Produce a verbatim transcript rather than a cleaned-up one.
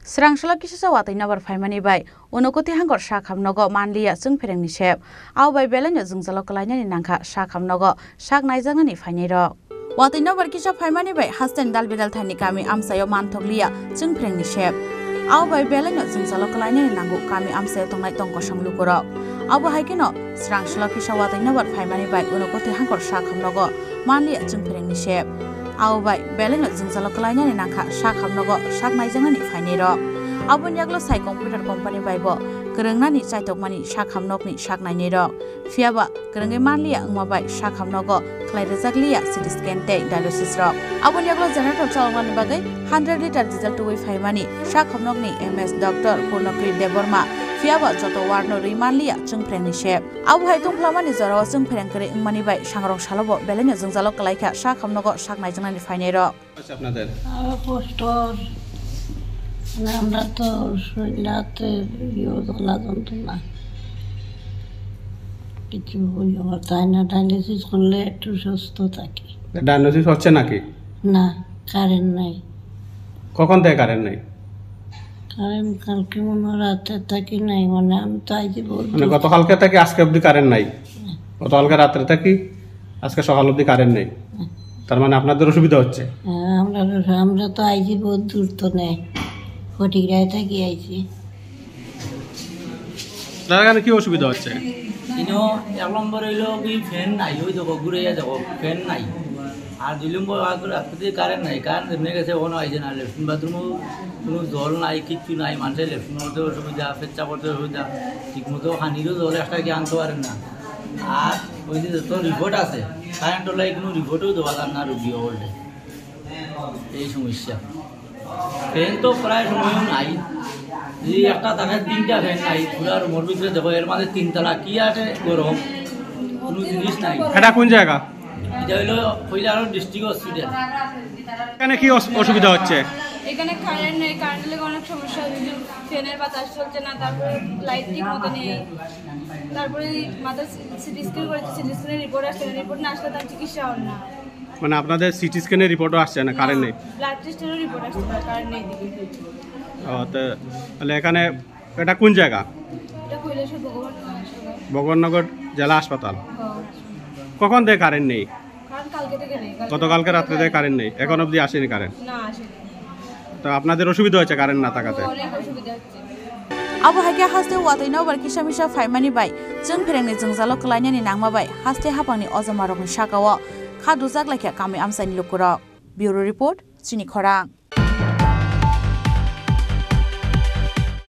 Srangsalok kisa watwi nobar phaimani bai Unokoti hangkor sak hamnogo manliya chwngpherengni sep. Abo bai belaino jwngjalo kwlainani nangkha sak hamnogo sak naijaknani phainairok. Watwi nobar kisa phaimani bai hasteni dal bidal thani kami amchaio manthokliya chwngpherengni sep. Abo bai belaino jwngjalo kwlainani nango kami amchaio tongnai tong kosong lukurok. Abo hai kheno srangsalok kisa watwi nobar phaimani bai Unokoti hangkor sak hamnogo manliya chwngpherengni sep. Abo bai belaino jwngjalo kwlainani nangkha sak hamnogo sak naijaknani phainairok. Aboni yaglo sai computer company bai bo kwrwngnani chaitokmani sak hamnokni sak nainairok. Phiyaba kwrwngwi manliya wngma bai sak hamnogo khlai rwjakliya C T scan tei dialysis rok. Aboni yaglo generator chaloknani bagwi hundred litre diesel tubui phaimani sak hamnokni M S Doctor Purnokri Debbarma. Phiyaba joto ward no rwi manliya chwngpherengni sep. Abo hai tongphlamani jorao chwngphereng kwrwi wngmani bai sangrong salobo belaino jwngjalo kwlaikha sak hamnogo sak naijaknani phainairok. আচ্ছা, আপনাদের? আমার পোস্টর, মানে, আমরা তো শরীরে হাতে ইয়ে গলা যন্ত্রণা, কিছু বুঝতে পারতাম না। ডায়ালিসিস করলে একটু সুস্থ থাকি। ডায়ালিসিস হচ্ছে নাকি? না, কারেন্ট নাই। কখন থেকে কারেন্ট নাই? কারেন্ট কালকে মনে হয় রাতে থাকি নাই, মানে, আমি তো আইছি বহুত মানে, দূর। গতকালকে থেকে আজকে অবধি কারেন্ট নাই? হ্যাঁ। গতকালকে রাত্রে থাকি আজকে সকাল অবধি কারেন্ট নেই। তার মানে আপনাদের অসুবিধা হচ্ছে? হ্যাঁ, আমরা, আমরা তো আইছি বহুত দূর তো নেই, ফটিকরায় থাকি আইছি। দাদা, এখানে কি অসুবিধা হচ্ছে? ইনো এক নম্বর হইলো কি ফ্যান নাই, ওই দেখো ঘুরে যাও, ফ্যান নাই। আর দুই নম্বর, আজ রাত্রে কারেন্ট নাই, কারেন্ট এমনি গেছে, ওখানে আইছে না, লেট্রিন বাথরুমও কোনো জল নাই, কিচ্ছু নাই, মানুষের লেট্রিন করতে অসুবিধা, পেচ্ছা করতে অসুবিধা, ঠিক মতো পানিরও জল একটা কি আনতে পারেন না। আর ওই যে যত রিপোর্ট আছে, কারেন্ট ওলাই কোনো রিপোর্টও দেওয়া যার না রুগী হলে, এই সমস্যা। ফ্যান তো প্রায় সময়ও নাই, যদি একটা থাকে তিনটা ফ্যান নাই, পুরা রুমের ভিতরে দেখো, এর মাঝে তিনতলা কি আছে গরম, কোনো জিনিস নাই। এটা কোন জায়গা? এটা হইলো কৈলাসহর ডিস্ট্রিক্ট হসপিটাল। এখানে কি অস-, অসুবিধা হচ্ছে? এখানে কারেন্ট নেই, কারেন্টের লেগে অনেক সমস্যা হচ্ছে, ফ্যানের বাতাস চলছে না, তারপরে লাইট ঠিক মতো নেই, তারপরে মাথার সিটি স্ক্যান করেছে, সিটি স্ক্যানের রিপোর্ট আসছে না, রিপোর্ট না আসলে তার চিকিৎসা হবে না। মানে আপনাদের সিটি স্ক্যানের রিপোর্টও আসছে না, কারেন্ট নেই? ব্লাড টেস্টেরও রিপোর্ট আসছে না, কারেন্ট নেই দিকে। ও, তো তাহলে এখানে এটা কোন জায়গা? এটা কৈলাসহর ভগবান নগর হাসপাতাল। ভগবাননগর জেলা হাসপাতাল। হ্যাঁ। কখন থেকে কারেন্ট নেই? কারণ কালকে থেকে নেই, কালকে গতকালকে রাত্রে থেকে কারেন্ট নেই, এখন অবধি আসেনি কারেন্ট? না, আসেনি। তো আপনাদের অসুবিধা হচ্ছে কারেন্ট না থাকাতে? অনেক অসুবিধা হচ্ছে। Abo hai khe haste watwi nobar kisa misa phaimani bai chwngpherengni jwngjalo kwlainani nangma bai haste haphangni ojomarokni sakao kha dujak laikha kami amchaini lukurok. Bureau Report, Chini Khorang.